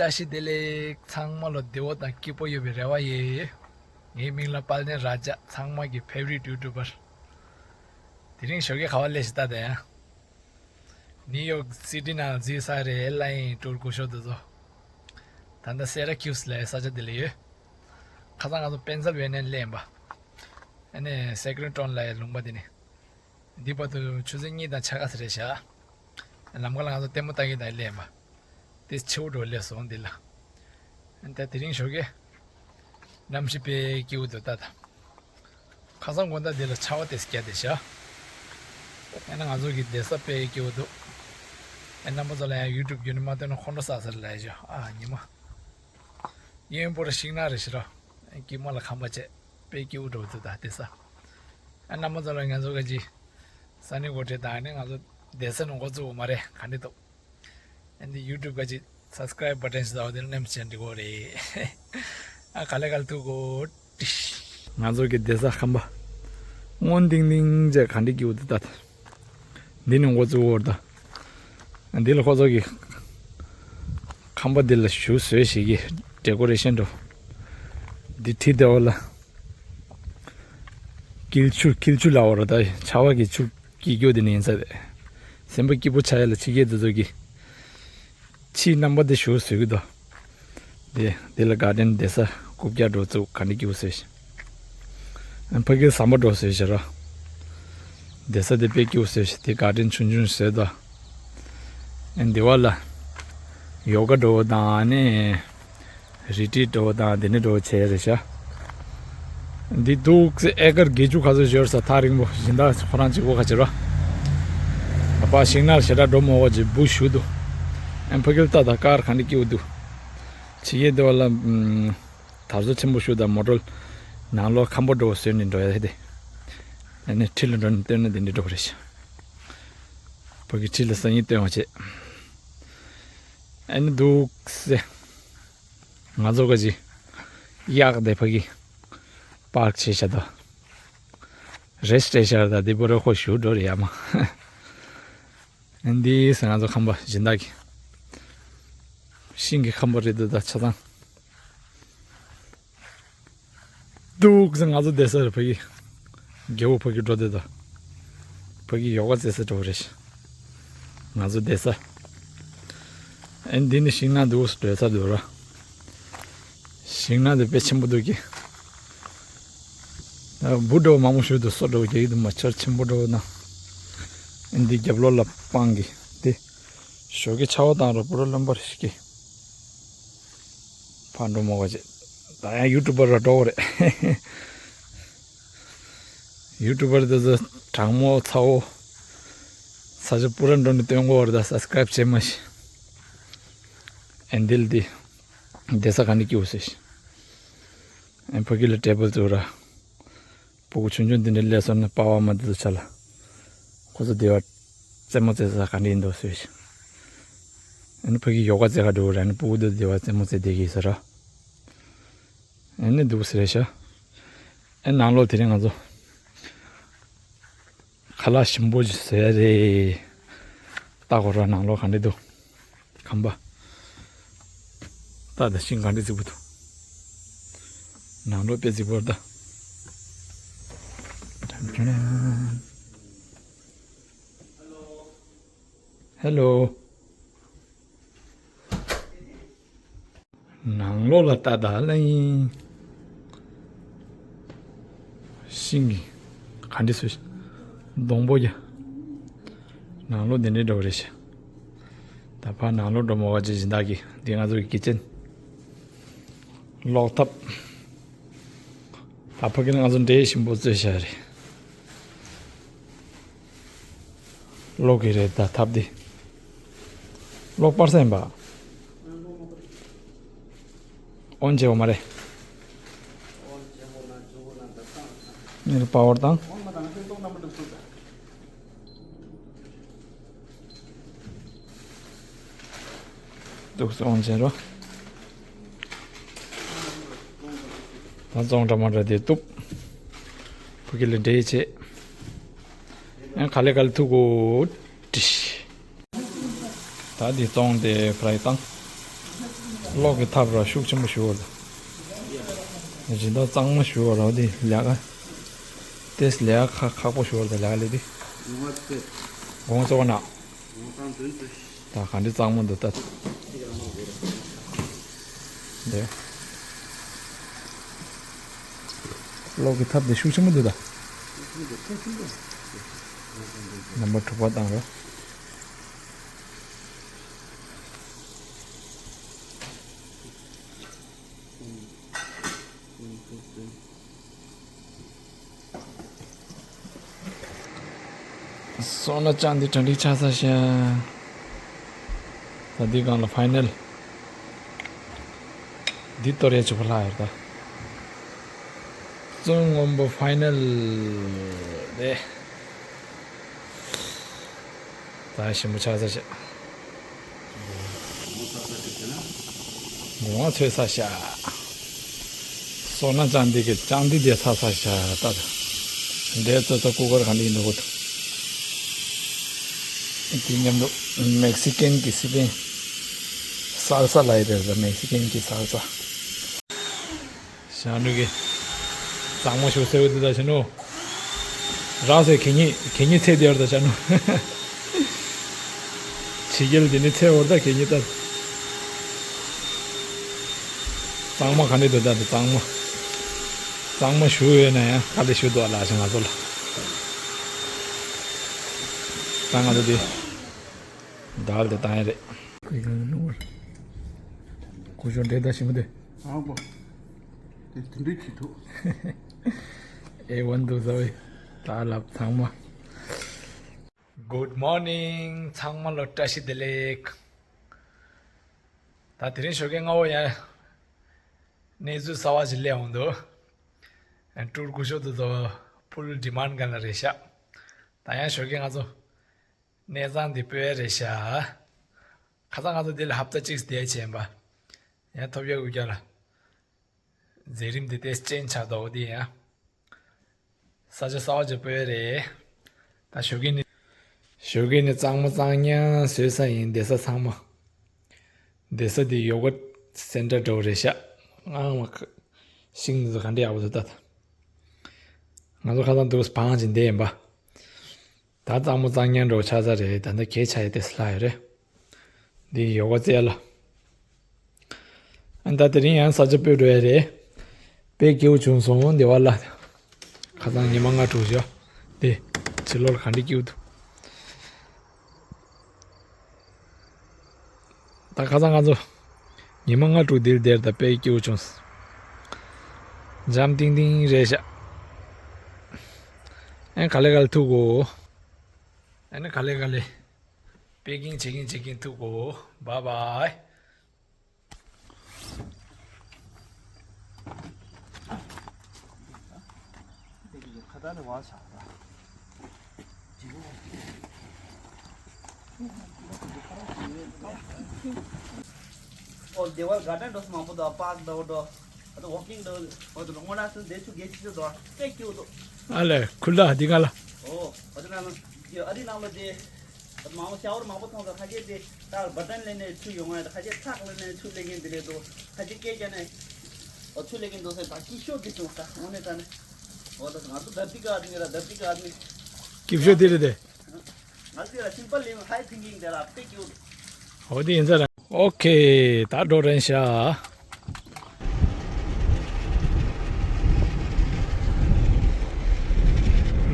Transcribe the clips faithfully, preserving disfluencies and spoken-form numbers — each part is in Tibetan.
བཀྲ་ཤིས་བདེ་ལེགས། ཚང་མ་ལ་བདེ་བོ་དང་སྐྱིད་པོ་ཡོད་པའི་རེ་བ་ཡོད། ངའི་མིང་ལ་དཔལ་ལྡན་ར་ཇ། ཚང་མ་གི་ཕེབ་རིཊ་ཡུ་ཊུབ་པར། དེ་རིང་ཞོགས་ཀས་ག་པར་སླེབས་ཤག་ད་དེ་ཡང་། ནིའུ་ཡོག་སི་ཊི་ནང་འཛུལ་ཚར་རེད། ལ་ཡིན་ཊུར་སྐུ་ཞབས་དེ་ཚོ། ད་ལྟ་སེ་ར་ཁིའུ་སི་ལབ་ས་ཆ་དེ་ལ་ཡོད། ཁ་སང་ང་ཚོ་པེན་སིལ་ཝེ་ནི་ཡ་སླེབས་པ། ཨ་ནི་སེ་ཀེ་རན་ཊོན་ལབ་ཡ་ལུང་པ་དེ་ནས། འདི་བར་དུ་ཆུ་ཚོད་གཉིས་དང་ཕྱེད་ཀ་ཙམ་རེད་ཤག་ལམ་ཁ་ལ་ང་ཚོ་ལྟད་མོ་ལྟ་གི་ད་སླེབས་པ། དེ་ཆེ་བོ་འགྲོ་སླེབས་སོང་འདི་ལ། ད་དེ་རིང་ཞོགས་ཀས་གནམ་གཤིས་དཔེ་སྐྱིད་པོ་འདུག་ད་ད། ཁ་སང་དགོང་དག་འདི་ལ་ཆར་པ་ཏོག་ཙམ་བརྒྱབ་བསྡད་ཤག་ཡང་ན་ང་ཚོ་གི་བསྡད་ས་དཔེ་སྐྱིད་པོ་འདུག་ཡང་རྣམ་པ་ཚོ་ལ་ཡང་ཡུ་ཊུབ་བརྒྱུད་ནས་མ་སྟོན་ན་ཁོང་ཁྲོ་ཟ་ས་རེད་ལབ་ཡ་ཤག་ཨ་ཉི་མ། གཡོན་པོ་ར་ཤིང་ནགས་རེད་ཤག་ར། དཀྱིལ་མ་ལ་ཁང་པ་བྱས། དཔེ་སྐྱིད་པོ་འགྲོ་འདུག་ད་བསྡད་ས། ཨ་རྣམ་པ་ཚོ་ལ་ང་ཚོ་ག་ཅི། ས་གནས་འགོ་ཁྲིད་དང་ནི་ང་ཚོ་བསྡད་ས་ནང་འགོ་བཙུགས་པ་མ་རེད། ག་འདྲ་འདུག་ཨ་འདི་ཡུ་ཊུབ་ག་ཅི་སབ་སི་ཀེ་རེབ་བ་ཊན་ཟ་བ་དེ་ལ་མནན་བྱས་འགྲིག་གོ་རེད། ཨ་ག་ལེ་ག་ལེ་ཐུག་གོ། ང་ཚོ་གི་བསྡད་ས་ཁང་པ་སྔོ་ལྡིང་ལྡིང་བྱས་ག་འདྲ་སྐྱིད་པོ་འདུག་ད། འདི་ནི་འགོ་བཙུགས་འོར་ད། འདི་ལ་ཁོ་ཚོ་གི་ཁང་པ་འདི་ལ་ཞུ་བཟོས་ཤིག་གི་ཌེ་ཀོ་རེ་ཤན་འགྲོ། འདི་ཁྲི་དེ་བ་ལ་དཀྱིལ་ཆུ་དཀྱིལ་ཆུ་ལ་འོར་ད་ཆར་པ་གི་ཆུ་སྐྱིད་སྐྱོ་དེ་ནི་ཡིན་ས་རེད། སེམས་པ་སྐྱིད་པོ་ཆགས་ཡ་ལ་ཕྱི་རྒྱལ་དེ་ཚོ་གི་ཕྱིའི་རྣམ་པ་དེ་ཞུ་བཟོས་གི་འདུག་དེ་དེ་ལ་གར་ཌེན་བསྡད་ས་རྐུབ་བཀྱག་འགྲོ་བཙུགས་ག་འདྲ་སྐྱིད་པོ་བཟོས་ཤག་ཕ་གིར་ཟམ་པ་འགྲོ་བཟོས་ཤག་ར། བསྡད་ས་དེ་དཔེ་སྐྱིད་པོ་བཟོས་ཤག་དེ་གར་ཌེན་ཆུང་ཆུང་བཟོས་དང་། ཨ་འདི་བ་ལ་ཡོ་ག་འགྲོ་དང་ནི་རི་ཊི་རིཊ་འགྲོ་དང་དེ་ནི་འགྲོ་བྱས་རེད་ཤག་འདི་འདུག་སེ་ཨེ་ཀར་བརྒྱད་ཅུ་ག་ཚོད་འབྱོར་ས། ཐག་རིང་པོ་སྦྱིན་བདག་ཁོ་རང་གཅིག་པོ་ག་ཅི་ར། ད་ཕར་ཤིང་ནགས་ཞེ་དྲག་འགྲོ་མ་དགོས་ཅིག་བུ་ཞུ་འདུག་ཨ་ཕ་གིར་ལྟ་ད་ཀར་ག་འདྲ་སྐྱིད་པོ་འདུག་ཕྱི་རྒྱལ་དེ་བ་ལ་ཨམ། དར་སོ་ཆེན་པོ་ཞིག་དང་མོ་ཊ་ནང་ལོགས་ཁང་པ་འགྲོ་བཟོས་ནས་འགྲོ་ཡ་དེ། ཨ་ནི་ཁྲི་ལ་འགྲོ་ནས་སྟོན་ན་དེ་འདྲ་འགྲོ་རེད་ཤག་ཕ་གི་ཁྲི་ལ་སང་ཉིན་སྟོན་པ་བྱས། ཨ་ནི་འདུག་སེ། ང་ཚོ་ག་ཅི། གཡག་དེ་ཕ་གི་པར་ཀ་བྱས་ཤག་ད། རེ་སི་ཊི་རེ་ཤག་ད་དེ་པོ་ར་ཁོ་ཞུ་འགྲོ་རེད་ཡ་མ། ཨ་འདི་ཟེར་ང་ཚོ་ཁང་པ་སྦྱིན་བདག་གི་ཤིང་གི་ཁང་པ་རེད་འདུག་ད་ཆ་ཚང་། འདུག་ཟེར་ང་ཚོ་བསྡད་ས་རེད་ཕ་གི། རྒྱལ་པོ་ཕ་གི་འགྲོ་བསྡད་ད། ཕ་གི་ཡོ་ག་རྩེ་ས་འགྲོ་རེད། ང་ཚོ་བསྡད་ས། ཨ་འདི་ནི་ཤིང་ནགས་འདུག་སེ་འགྲོ་ས་འདུག་ར། ཤིང་ནགས་དེ་དཔེ་ཆེན་པོ་འདུག་གི། ཨ་འབུ་འདྲ་བོ་མང་པོ་ཞིག་འདུག་སོ་འདྲ་བོ་རྒྱག་གི་འདུག་མ་ཆར་ཆེན་པོ་འདྲ་བོ་དང་། ཨ་འདི་རྒྱབ་ལོགས་ལ་སྤང་གི་དེ། ཞོགས་ཀས་ཆར་པ་བཏང་ར་པུ་ར་རློན་པ་རེ་ཞིག་གི། ཕར་འགྲོ་མ་དགོས་བྱས། ད་ཡང་ཡུ་ཊུབ་པར་ར་འགྲོ་བ་རེད། ཡུ་ཊུབ་པར་དེ་ཚོ་གྲང་མོ་ཚ་བོ། ས་ཆ་སྤུ་ར་འགྲོ་ནས་སྟོན་དགོས་བ་རེད། ད་སབ་སི་ཀེ་རེབ་བྱས་མ་ཤི། ཨེ་འདི་ལ་འདི། བསྡད་ས་ག་འདྲ་སྐྱིད་པོ་ཟེར་ཤི། ཨེ་ཕ་གི་ལ་ཊེ་བལ་བཙུགས་ར། སྤུ་གུ་ཆུང་ཆུང་འདི་འདྲ་སླེབས་སོང་ན་པ་ཕ་མ་འདི་ཚོ་ཆ་ལ། ཁོ་ཚོ་བདེ་བ་རྩེད་མོ་རྩེ་ས་ག་འདྲ་ཡིན་འདུག་ཟེར་ཤི། ཨ་ནི་ཕ་གི་ཡོ་ག་རྩེ་ག་འགྲོ་ར་ནི་སྤུ་གུ་དེ་བདེ་བ་རྩེད་མོ་རྩེ་བསྡད་ཀྱི་ཡོད་ས་ར། ཨ་ནི་འདུག་ཟེར་ཤག་ཨ་ནང་ལོགས་དེ་རིང་ང་ཚོ་ཁ་ལག་ཞིམ་པོ་ཞིག་བཟོ་ཡ་རེད། ལྟ་གོ་ར་ནང་ལོགས་ག་འདྲ་འདུག་ཁང་པ། ལྟ་ད་ཤིང་ག་འདྲ་རྫིག་པོ་འདུག་ནང་ལོགས་དཔེ་རྫིག་པོ་རེད་ད། ཧེ་ལོ། ནང་ལོགས་ལ་ལྟ་ད་ལ་ཡིན། ཤིང་གི་ག་འདྲ་སོ་སྡོང་པོ་རྒྱ། ནང་ལོགས་འདི་འདྲའི་འགྲོ་བ་རེད་ཤག་ད་ཕར་ནང་ལོགས་འགྲོ་མ་བ་ཅི་སྦྱིན་བདག་གི་འདི་ང་ཚོ་གི་ཀི་ཅན། ལོག་ཐབས། ད་ཕ་གི་ནི་ང་ཚོ་འབྲས་ཞིམ་པོ་བཙོས་བཞག་རེད། ལོག་གི་རེད་ད་ཐབས་འདི། ལོག་པར་སེམས་པ། ཨོན་བྱེད་འོ་མ་རེད། ནི་རུ་པ་ཝར་དང་། འདུག་སེ་འོང་བྱེད་རོ། ད་བཙོང་འདྲ་མ་འདྲ་དེ་གཏུབ། ཕ་གི་ལ་འདྲེས་བྱེད། ཡང་ག་ལེ་ག་ལེ་ཐུག་གོ་ཏྲིཤ། ད་འདི་བཙོང་དེ་ཕ་རའི་བཏང་། གློག་གི་ཐབ་ར་ཤུགས་ཆེན་པོ་ཞུ་བར་ད། སྦྱིན་བདག་གཙང་མ་ཞུ་བར་ར་འདི་ལས་ཀ། ཏེས་ལས་ཀ་ཁག་པོ་ཞུ་བར་ད་ལས་ཀ་ལས་འདི། དགོང་ཚོ་བ་ན། ད་ག་འདྲི་གཙང་མ་འདུག་ད། འདི། གློག་གི་ཐབ་འདི་ཤུགས་ཆེན་པོ་འདུག་ད། རྣམ་པ་དྲུག་པ་བཏང་རོགས། སོ་ན་ཅང་འདི་གྲ་སྒྲིག་ཆགས་ས་ཤག་ད་འདི་སྒང་ལ་ཕའི་ནལ། འདི་གཏོར་ཡ་ཆུ་ཕ་ལྷག་ཡོད་ད། བཙུན་སྔོན་པོ་ཕའི་ནལ་དེ། ད་ཞིམ་པོ་ཆགས་ས་ཤག་ངོ་ཚོས་ས་ཤག་སོ་ན་ཅང་འདི་གི་ཅང་འདི་དེ་ཚ་ས་ཤག་ད། འདྲེ་ཙོ་ཙོ་ཀུ་ཀར་གང་འདི་ཡིན་འདུག་གོ། དེ་མཉམ་དུ་མེག་སི་ཀན་གྱི་སི་པན་སཱལ་ས་ལ་ཡི་རེད་ཟ། མེག་སི་ཀན་གྱི་སཱལ་ས། ཞང་ནུ་གི་གཙང་མ་ཞུ་སེ་འོ་དེ་ད་ཞང་ནུ། རག་སེ་གད་སྙིགས་གད་སྙིགས་ཚད་དེ་ཡོད་ད་ཞང་ནུ། ཕྱི་རྒྱལ་དེ་ནི་ཚད་འོར་ད་གད་སྙིགས་ད། གཙང་མ་ག་འདྲ་འདུག་ད་དེ་གཙང་མ། གཙང་མ་ཞུ་ཡོད་ན་ཡང་དཀའ་ལས་ཞུ་འདུག་ལ་ཞང་ང་ཚོ་ལ། ད་ང་ཚོ་དེ། དལ་དེ་བཏང་ཡ་རེད། ཁོ་ཡང་ནུ། ཁོ་ཞོ་འདྲེ་ད་ཞིམ་པོ་དེ། ཨ་པོ། དེ་དེ་འདྲའི་བྱེད་ཐུབ། ཨེ་ཝན་འདུག་ཟ་བའི། ད་ལབ་ཚང་མ། Good morning ཚང་མ་ལ་བཀྲ་ཤིས་བདེ་ལེགས། ད་དེ་རིང་ཞོགས་ཀས་སྔ་བོ་ཡང་གནས་ཚུལ་གསར་བ་ཞིག་སླེབས་འོང་འདུག་ཀྲུར་སྐུ་ཞབས་དུ་ཚོ་ཕུལ་ཌི་མཱན་ག་ལ་རེད་ཤག་ད་ཡང་ཞོགས་ཀས་ང་ཚོ་གནས་ཚང་འདི་སྤོས་རེད་ཤག་ཁ་སང་ང་ཚོ་འདི་ལ་ཧབ་ཏ་གཅིག་བསྡད་བྱས་པ། ཡང་ཐོབ་ཡག་དགོས་རྒྱ་ལ། མཛད་རིམ་འདི་ཏེས་ཅན་ཆགས་འདུག་འདི་ཡང་། ས་ཆ་གསར་བ་ཅིག་སྤོས་རེད། ད་ཞོགས་ཀས་ནི། ཞོགས་ཀས་ནི་གཙང་མ་གཙང་ཉག་བཟོས་ས་ཡིན་བསྡད་ས་ཚང་མ། བསྡད་ས་འདི་ཡོ་ག་སེན་ཊར་འདྲ་བོ་རེད་ཤག་ཨང་མ་ཁ། ཤིང་འདི་ཚོ་ག་འདྲ་ཡག་པོ་འདུག་ད་ད། ང་ཚོ་ཁ་སང་འདུག་བང་ཅིག་བསྡད་ཡིན་པ། ད་གཙང་མ་གཙང་ཉག་འདྲ་བོ་ཆགས་ས་རེད། ད་ལྟ་གས་ཆགས་ཡ་ཏེ་སླ་ཡོད་རེད། འདི་ཡོ་ག་རྩེ་ལ། ཨ་ད་དེ་རིང་ཡང་ས་ཆ་སྤོས་འགྲོ་ཡ་རེད། དཔེ་སྐྱིད་པོ་བྱུང་སོང་སྡེ་བ་ལ། ཁ་སང་ཉི་མ་ལྔ་དྲུག་བཞག་འདི་ཕྱི་ལོགས་ལ་ག་འདྲ་སྐྱིད་པོ་འདུག་ད་ཁ་སང་ང་ཚོ་ཉི་མ་ལྔ་དྲུག་འདིར་བསྡད་ད་དཔེ་སྐྱིད་པོ་བྱུང་། འཇམ་ཏིང་ཏིང་རེད་ཤག་ཨེ་ག་ལེ་ག་ལེ་ཐུག་གོ་ཨེ་ནི་ག་ལེ་ག་ལེ། པེ་ཀིང་བྱེད་ཀིང་བྱེད་ཀིང་ཐུག་གོ་བཱའི་བཱའི། ཨོ་དེ་བར་ག་ཌན་འགྲོ་སོང་མང་པོ་འདུག་པཱརྐ་འདྲ་བོ་འགྲོ། ཨ་ད་ཝོག་ཀིང་འགྲོ། ཨོ་ད་ལོ་སྔོན་ན་སུ་འདས་ཆུ་གེ་ཆུ་ཆུ་འགྲོ་ཏེ་ཀྱུ་འདུག་ཨ་ལེ་ཁུལ་ལ་འདི་ག་ལ། ཨོ་ཨ་ད་ན་ལོ་ཨ་རི་ནང་ལོ་དེ། མང་པོ་ཤ་ཝར་མང་པོ་མཐོང་ས་ཁ་ཤས་དེ་ད་བ་ཏན་ལེན་ནས་ཆུ་ཡོང་ང་ད་ཁ་ཤས་ཁྲག་ལེན་ནས་ཆུ་ལེན་གིན་དེ་རེད་འདུག་ཁ་ཤས་སྐད་རྒྱག་ནས་ཨོ་ཆུ་ལེན་གིན་འདུག་ཟེར་ད་སྐྱིད་ཤོས་དེ་བྱུང་ས་དངོས་གནས་ད་ནས་ཨོ་ད་ང་ཚོ་དར་ཏི་ཀ་ཨ་ནི་ར་དར་ཏི་ཀ་ཨ་ནི་སྐྱིད་ཤོས་དེ་རེད་དེ། ང་ཚོ་ལ་སིམ་པལ་ལིང་ཧའི་ཐིང་ཀིང་དེ་ལ་དཔེ་སྐྱིད་འོ་དེ་ཡིན་ས་ར། ཨོ་ཁེ། ད་འགྲོ་རན་ཤག་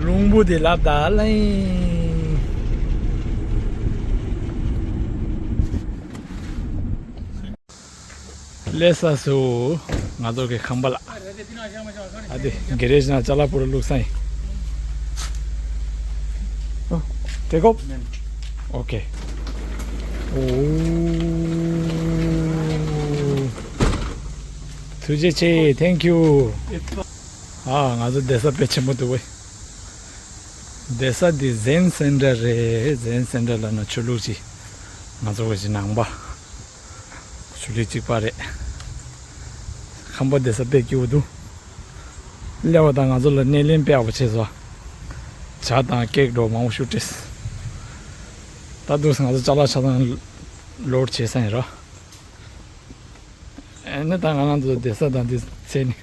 རླུང་བུ་དེ་ལབ་ད་ལེན། ལས་ས་སུ་ང་ཚོ་གི་ཁང་པ་ལ། ཨ་དེ་གེ་རེཇ་ནང་ཅ་ལག་པུ་རུ་བླུགས་ས་ཡིན། ཨོ། ཏེ་ཀོབ། ཨོ་ཁེ། ཨོ། ཐུགས་རྗེ་ཆེ། Thank you། ཨ་ང་ཚོ་བསྡད་ས་དཔེ་ཆེན་པོ་འདུག་བས། བསྡད་ས་འདི་ཛེན་སེན་ཊར་རེད། ཛེན་སེན་ཊར་ལབ་ན་ཆོས་ལུགས་ཅིག་ང་ཚོ་གི་ནང་པ། ཆོས་ལུགས་གཅིག་པ་རེད། ཁང་པ་བསྡད་ས་དཔེ་སྐྱིད་པོ་འདུག་སླེབས་པ་དང་ང་ཚོ་ལ་སྣེ་ལེན་དཔེ་ཡག་པོ་བྱས་སོང་། ཇ་དང་ཀེག་འདྲ་མང་པོ་ཞིག་སྤྲད། ད་འདུག་སེ་ང་ཚོ་ཅ་ལག་ཆ་ཚང་ལོཌ་བྱས་ས་ཡིན་ར། ནི་ད་ང་རང་ཚོ་བསྡད་ས་དང་དེ་ཚེ་ནི།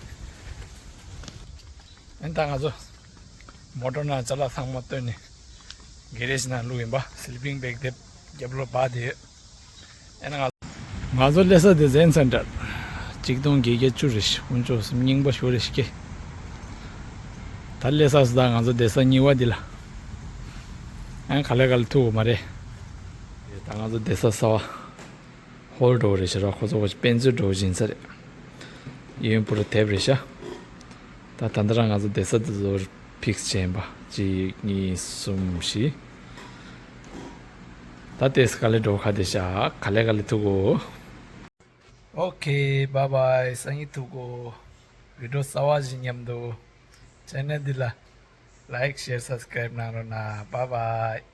ཨེ་ད་ང་ཚོ་མོ་ཊ་ནང་ཅ་ལག་ཚང་མ་བཏོན་ནས་གྷེ་རེཇ་ནང་བླུགས་ཡིན་པ། སི་ལི་པིང་བེག་དེབ་རྒྱབ་ལོགས་སྦ་བསྡད་ཡོད། ཨེ་ན་ང་ང་ཚོ་སླེབས་ས་དེ་ཟེན་སེན་ཊར་གཅིག་སྟོང་བརྒྱད་བརྒྱ་བཅུ་རེད་ཤག་དཀོན་མཆོག་གསུམ་རྙིང་པ་ཞིག་རེད་ཤག་ད་སླེབས་ས་སུ་ད་ང་ཚོ་བསྡད་ས་གཉིས་པ་འདི་ལ། ཨ་ག་ལེ་ག་ལེ་ཐུག་གོ་མ་རེད། ད་ང་ཚོ་བསྡད་ས་གསར་པ་ཧོལ་འདྲ་པོ་རེད་ཤག་ར། ཁོ་ཚོ་ག་ཅིག་དཔེ་མཛོད་འདྲ་པོ་ཅིག་ཡིན་ས་རེད། གཡས་གཡོན་པུ་ར་དེབ་རེད་ཤག་ད་ད་ལྟ་རང་ང་ཚོ་བསྡད་ས་དེ་ཚོ་ཕིག་སི་བྱས་ཡིན་པ། གཅིག་གཉིས་གསུམ་བཞི། ད་ལྟས་ག་ལེ་འགྲོ་ག་བསྡད་ཤག་ག་ལེ་ག་ལེ་ཐུག་གོ། ཨོ་ཁེ། བཱའི་བཱའི། སང་ཉིན་ཐུག་གོ། བི་ཌི་ཡོ་གསར་པ་ཞིག་མཉམ་དུ། ཆེ་ནལ་འདི་ལ་ལའིཀ་ཤེར་སབ་སི་ཀ་རའིབ་གནང་རོགས་གནང་། བཱའི་བཱའི།